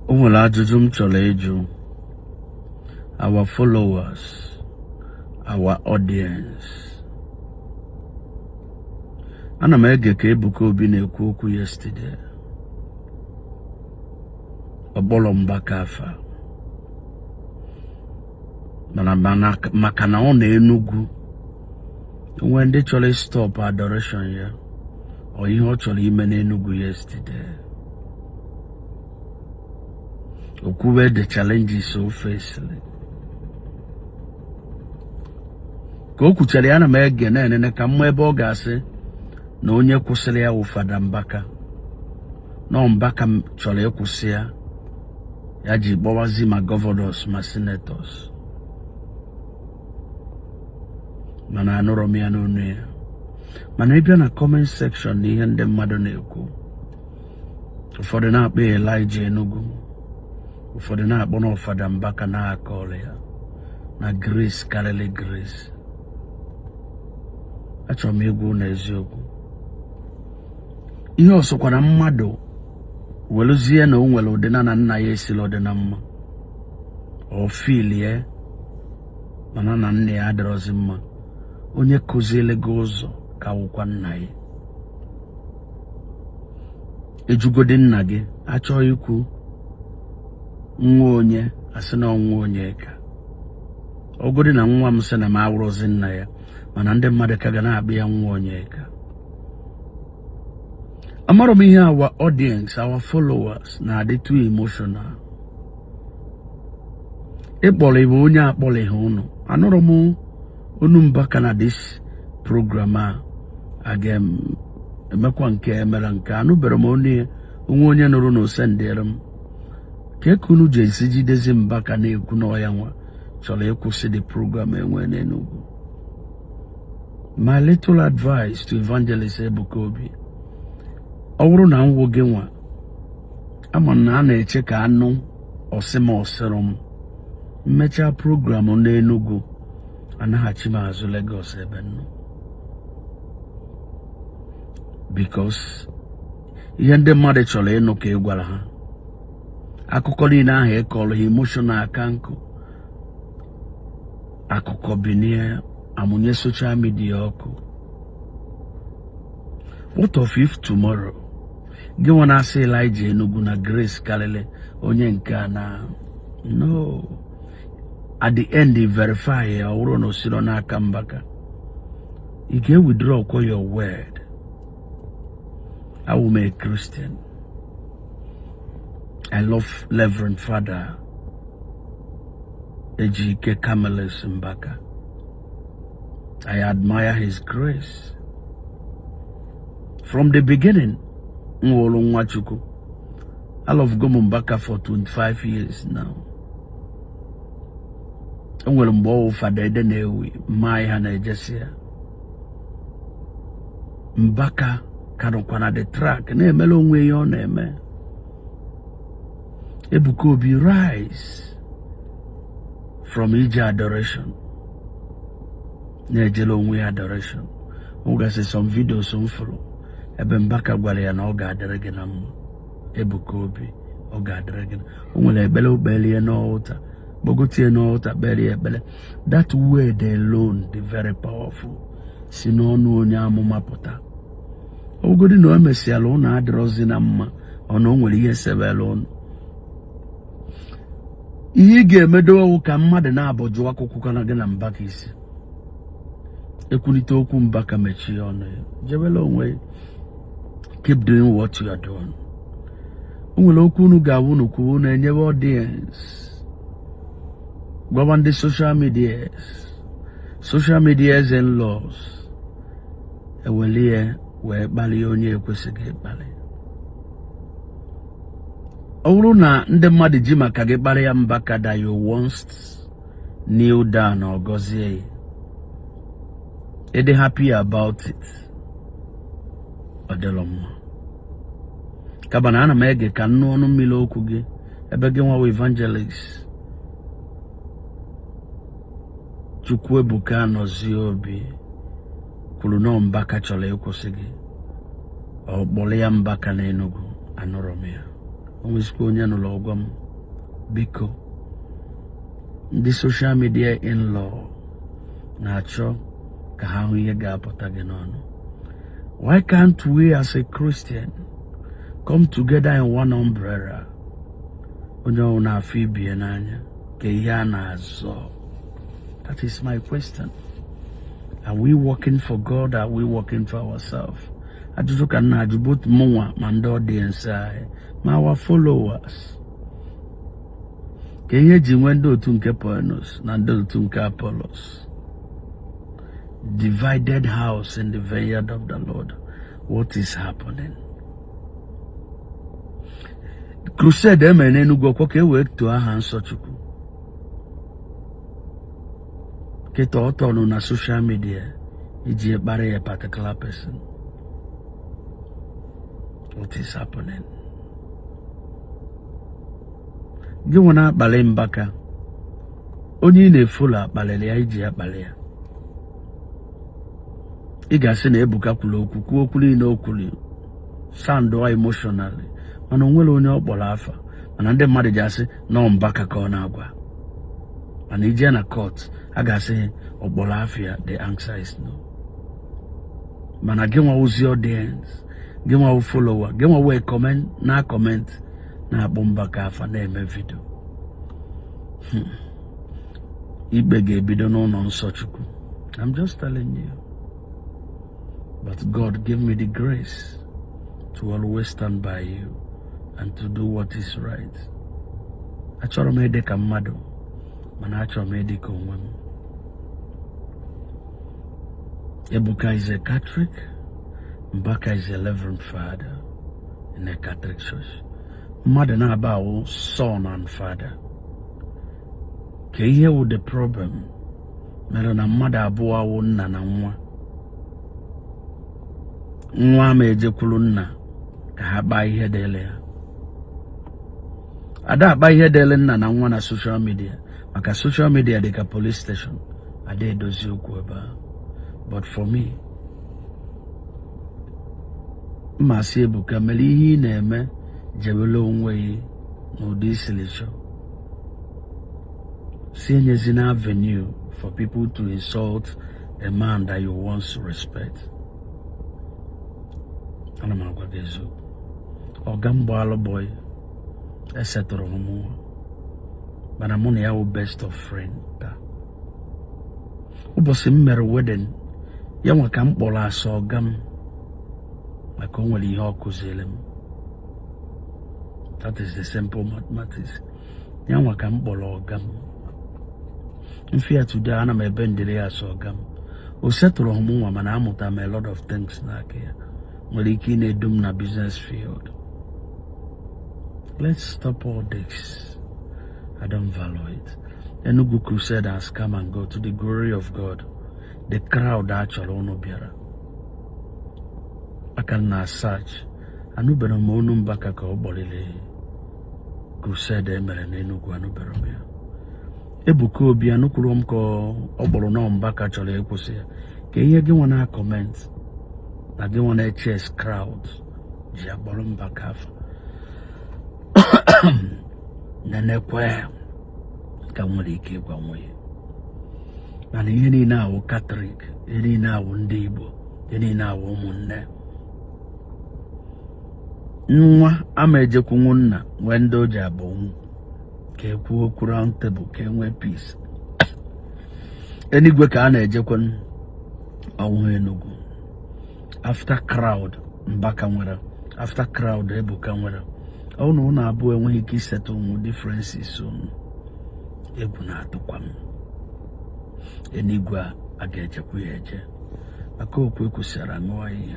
O nwere ajụjụ m chọrọ ịjụ our followers, our audience. Ana m ege ka Ebuka Obi na-ekwu okwu yesterday. Ọ kpọrọ Mbaka afa mana maka na ọ na Enugu onwe ndị chọrọ stop adoration ya ọ ihe ọ chọrọ ime n'Enugu yesterday. O kwube the challenges o fesịrị ka o kwuchara ya, ana m ege na-enene ka mma ebe ọ ga-asị na onye kwụsịrị ya wụ Fada Mbaka, na Mbaka chọrọ ịkwụsị ya, ya ji kpọwazi ma governors ma senators, mana anụrọ m ya n'ọnụ ya. Mana ị bịa na comment section na ihe ndị mmadụ na-ekwu, ụfọdụ na-akpọ ya Elijah Enugu, ụfọdụ na-akpọ na Fada Mbaka na-akọrọ ya na grace karịrị grace. Achọrọ m ịgwa unu eziokwu, ihe ọ sọkwara mmadụ welụzie na o nwere ụdịna na nna ya esila ọdịna mma, ọ filie mana na nna ya adịrọzi mma, onye kụziele gị ụzọ ka wụkwa nna ya. Ejugodi nna gị achọghị ikwu nwa onye asị na nwa onye ka ọgodi na nwa m sị na m awụrụzi nna ya, mana ndị mmadụ ka ga na-akpọ ya nwa onye ka. Amarọ m ihe our audience, our followers na-adị too emotional. Ịkpọrọ ịbụ onye akpọrọ unu, anụrụ m onu Mbaka na this program a a ga-emekwa nke emere nke anụbere m onu ya. Onwe onye nụrụ na osendịrị m ka eke unu ji esi jidezi Mbaka na-ekwu na ọ ya nwa chọrọ ịkwụsị the program enwe n'Enugu. My little advice to Evangelist Ebuka Obi, ọ bụrụ na m wụ gị nwa, ama na a na-eche ka anụ ọsị m ọsịrị m mmechaa program n'Enugu, anaghachi m azụ Lagos ebe m nọ, because ihe ndị mmadụ chọrọ ịnụ ka ị gwara ha, akụkọ niile ahụ ị kọrọ ha, emotional aka nkụ akụkọ binie amụnye social media ọkụ. What of if tomorrow gị nwa na-asị Elijah Enugu na grace karịrị onye nke a na no, at the end you verify ya, ọ bụrụ na o siro n'aka Mbaka, ị ga-withdraw kwa your word. Awụ m a Christian. I love Reverend Father Ejike Camillus Mbaka. I admire his grace. From the beginning, m wụrụ nwa Chukwu. I love Gomo Mbaka for 25 years now. O nwere mgbe ọwụ Fada Ede na-ewi mma anyị ha na-ejesi ya. Mbaka ka nọkwa na the track na-emere onwe ihe ọ na-eme. Ebuka Obi rise from ije adoration na-ejere onwe ya adoration. O nwegasị some videos m fụrụ ebe Mbaka gwara ya na ọ ga-adịrị gị na mma, Ebuka Obi, ọ ga-adịrị gị na o nwere ekpere o kpere ya n'altar, gbagotie n'altar kpere ya ekpere. That word alone dị very powerful, si n'ọnụ onye amụma pụta. Ogodi na o mesịala ụnụ adịrọzi na mma, ọ na o nwere ihe sebere ụnụ, ihe ị ga-emedo ka mmadụ na-abọju akwụkwọ kana gị na Mbaka isi ekwulite okwu Mbaka mechie ọnụ ya, jebela onwe ya. Keep doing what you are doing. O nwere okwu unu ga-awụ unu kwuo, unu enyebe audience, gwawa ndị social media, social media in-laws ewelie wee kpalie onye ekwesịghị ịkpali. Ọ bụrụ na ndị mmadụ ji maka gị kparịa Mbaka that you once kneel down or gọzie ya, ịdị happy about it, ọ dịrọ mma. Kaba na ana m ege ka nnụ ọnụ mmiri okwu gị ebe gị nwa evangelist Chukwuebuka Anọzie Obi kwuru na Mbaka chọrọ ịkwụsị gị, ọ kpọrọ ya Mbaka n'Enugu, anụrụ m ya. O nwezikwa onye nụrụ ọgwa m. Biko, ndị social media in-law na-achọ ka ha hụ ihe ga-apụta gị n'ọnụ. Why can't we as a Christian come together in one umbrella? Onye ọbụla na-afụ ibie n'anya ka ihe a na-azọ. That is my question. Are we working for God? Are we working for ourselves? Ajụjụ ka m na-ajụ both mụnwa ma ndị audience anyị ma our followers. Ka ihe eji nwee ndị otu nke Paulos na ndị otu nke Apollos. Divided house in the vineyard of the Lord. What is happening? Crusade emere n'Enugu ọkwa ka e wee too aha nsọ Chukwu. Kịta ọ tọnụ na social media iji kparị a particular person. What is happening? Gị nwe na-akpali Mbaka, onye ị na-efollow akpalịrị ya iji akpali ya. Ị ga-asị na Ebuka kwuru okwu, kwuo okwu niile o kwuru, sound emotionally, mana o nwere onye ọ kpọrọ afa, mana ndị mmadụ ji asị na ọ Mbaka ka ọ na-agwa. Mana ije na court, a ga-asị ọ kpọrọ afa ya, the answer is no. Mana gị nwa ozi audience, gị nwa follower, gị nwa wee comment na comment na-akpọ Mbaka afa na-eme video. Ikpe ga-ebido n'ụlọ nsọ Chukwu. I'm just telling you. But God give me the grace to always stand by you and to do what is right. Achọrọ m ịdị ka mmadụ, mana achọrọ m ịdị ka onwe m. Ebuka is a Catholic. Mbaka is a Reverend Father in a Catholic Church. Mmadụ na-aba awụ son and father. Ka ihe wụ the problem mere na mmadụ abụọ awụ nna na nwa. Nwa ama ejekwuru nna ka ha kpaa ihe dịrị ya. Ada akpa ihe dịrị nna na nwa na social media, maka social media dị ka police station, ada edozi okwu ebe ahụ. But for me, mmasị Ebuka mere ihe ị na-eme, jebele onwe gị n'ụdị isiri chọọ. Si enyezina avenue for people to insult a man that you once respect. Ana m agwa gị eziokwu. Ọga m gbaalụ boy esetụrụ m nwa, mana mụ na ya wụ best of friend taa. Ụbọchị m mere wedding ya nwa ka m kpọrọ asa ọga m, maka o nwere ihe ọ kụziere m. That is the simple mathematics. Ya nwa ka m kpọrọ ọga m. Mfe ya today, ana m ebe ndịrị ya asa ọga m. O setụrụ m nwa, mana amụta m a lot of things n'aka ya nwere ike ị na-edu m na business field. Let's stop all this. I don't value it. Enugu Crusade has come and go to the glory of God. The crowd achọrọ unu bịara. Aka na search, anụbere m onu Mbaka ka ọ kpọrịrị crusade emere n'Enugu, anụbere m ya. Ebuka Obi, anụkwuru m ka ọ kpọrọ nọ Mbaka chọrọ ịkwụsị ya. Ka ihe gị nwa na comment na gị nwa na-echase crowd ji akpọrọ Mbaka afa nenekwe ka m nwere ike ịgwa nwunye. Mana ihe niile awụ Katọlik, ihe niile awụ ndị Igbo, ihe niile awụ ụmụnne. Nwa ama ejekwunwu nna nwee ndị o ji abụnwu ka ekwuo okwu round table ka e nwee peace. Enigwe ka a na-ejekwe ọnwụ Enugu. After crowd Mbaka nwere, after crowd Ebuka nwere, ọ na ụnụ abụọ enweghị ike isettle ụmụ differences unu. Egwu na-atụkwa m. Enigwe a, a ga-ejekwa ya eje, maka okwu ekwusịara ṅụọ iyi.